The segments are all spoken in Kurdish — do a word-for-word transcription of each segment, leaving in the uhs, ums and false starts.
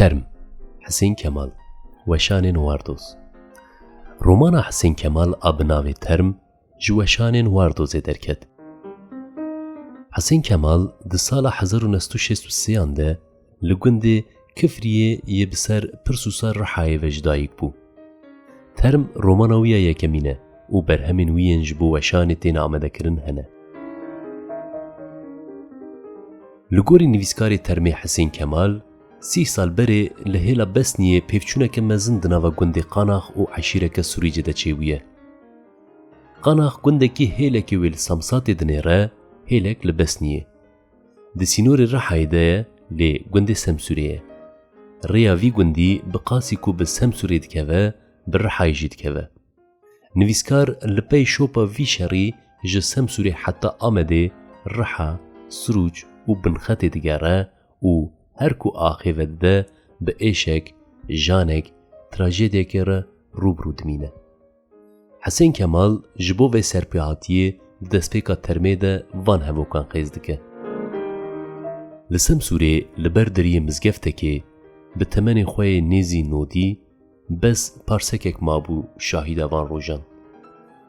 Term, Hisên Kemal, Weşanên Wardoz. Romana Hisên Kemal a bi navê Term ji Weşanên Wardozê derket. Hisên Kemal di sala hezar û neh sed û şêst û sêyan de li gundê Kifriyê yê bi ser Pirsûsa Rihayê ve ji dayik bû. Term romana wî ya yekemîn e û berhemên wî yên ji bo weşanê tên amadekirin hene. Li gorî nivîskarê termê Hisên Kemal, sîh sal berê li hêla Besniyê pêvçûneke mezin di nava gundê Qanax û eşîreke Surîcê de çêbûye. Qanax gundekî hêlekê wê li Samsatê dinêre, hêlek li Besniyê. Di sînorê Rihayê de ye, lê gundê Semsûrê ye. Rêya vî gundî bi qasî ku bi Semsûrê dikeve, bi Rihayê jî dikeve. Nivîskar li pey şopa vî şerî ji Semsûrê heta Amedê, Riha, Sirûc û Binxetê digere û her ku axê vedide, bi êşek, janek, trajediyekê re rû bi rû dimîne. Hisên Kemal ji bo vê serpêhatiyê di destpêka termê de van hevokan qêz dike. Li Semsûrê li ber deriyê mizgeftekê bi temenê xwe yê nêzî nodî bes parsekek mabû şahîda van rojan.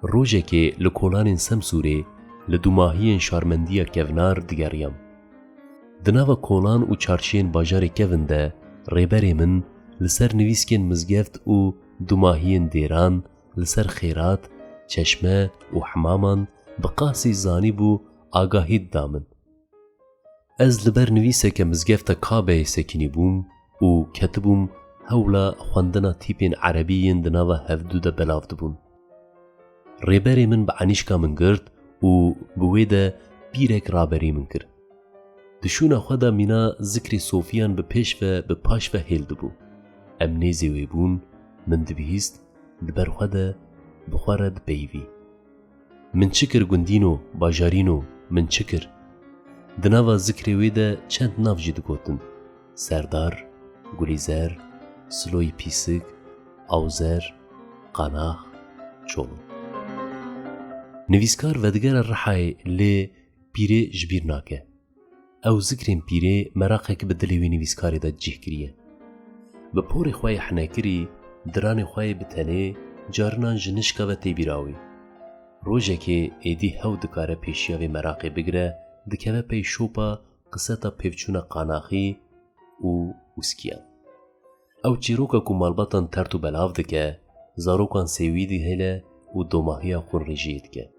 Rojekê li kolanên Semsûrê li dûmahiyên şarmendiya Kevnar digeriyam. Di nava kolan û çarşiyên bajarê Kevin de rêberê min li ser nivîskên mizgeft û dûmahiyên dêran, li ser xêrat, çeşme û hemaman bi qasî zanîbû agahî dida min. Ez li ber nivîseke mizgefta Kabeyê sekinî bûm û ketibûm hewla xwendina tîpên erebî yên di nava hevdu de belav dibûn. Rêberê min bi enîşka min girt û bi wê de pîrek raberî min kir. Di şûna xwe de mîna zikrê sofiyan bi pêş ve, bi paş ve hêl dibû. Em nêzê wê bûn, min dibihîst, di ber xwe de bi xwe re dipeyivî. Min çi kir gundîno, bajarîno, min çi kir? Di nava zikrê wê de çend nav jî digotin. Serdar, Gulîzer, Siloyî Pîsik, Awzer, Qanax, Çolo. Nivîskar vedigere Rihayê lê pîrê ji bîr nake. Ew zikrên pîrê meraqek bi dilê wî nivîskarê de cih kiriye. Bi porê xwe yê henekirî, diranê xwe yê bi tenê, carinan ji nişka ve tê bîra wî. Rojekê êdî hew dikare pêşiya vê meraqê bigire, dikeve pey şopa qiseta pêvçûna Qanaxî û Ûskiyan. Ew çîroka ku malbatan tert û belav dike, zarokan sêwî dihêle û domahiya xwînrêjiyê dike.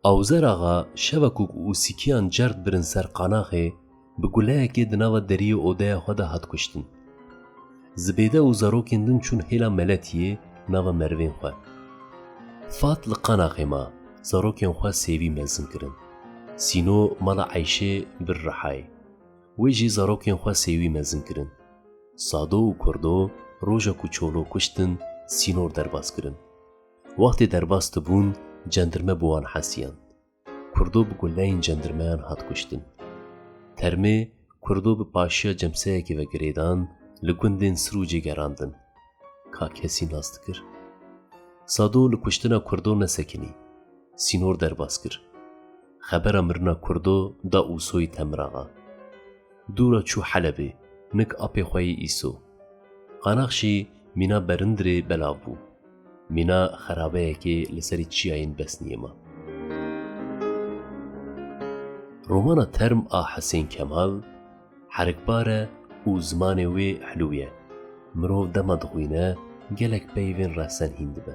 Awzer Axa şeva ku Ûsikiyan cert birin ser Qanaxê, bi guleyekê di nava deriyê odeya xwe de hat kuştin. Zibêde û zarokên din çûn hêla Meletiyê nava merivên xwe. Fat li Qanaxê ma, zarokên xwe sêwî mezin kirin. Sîno mala Eyşê bir Rihayê. Wê jî zarokên xwe sêwî mezin kirin. Sado û Kurdo roja ku Çolo kuştin, sînor derbas kirin. Wextê derbas dibûn, cendirme bi wan hesiyan. Kurdo bi guleyên cendirmeyan hat kuştin. Termê Kurdo bi paşiya cemseyekê ve girêdan, li gundên Sirûcê gerandin. Ka kesî nas dikir. Sado li kuştina Kurdo nesekinî. Sînor derbas kir. Xebera mirina Kurdo da Ûsoyî Temir Axa. Dû re çû Helebê, nik apê xwe yê Îso. Qanax jî mîna Berindirê belav bû. Mîna xerabeyekê li serî çiyayên Besniyê ma. Romana Term a Hisên Kemal herikbar e û zimanê wê hilû ye. Mirov dema dixwîne, gelek peyvên resen hîn dibe.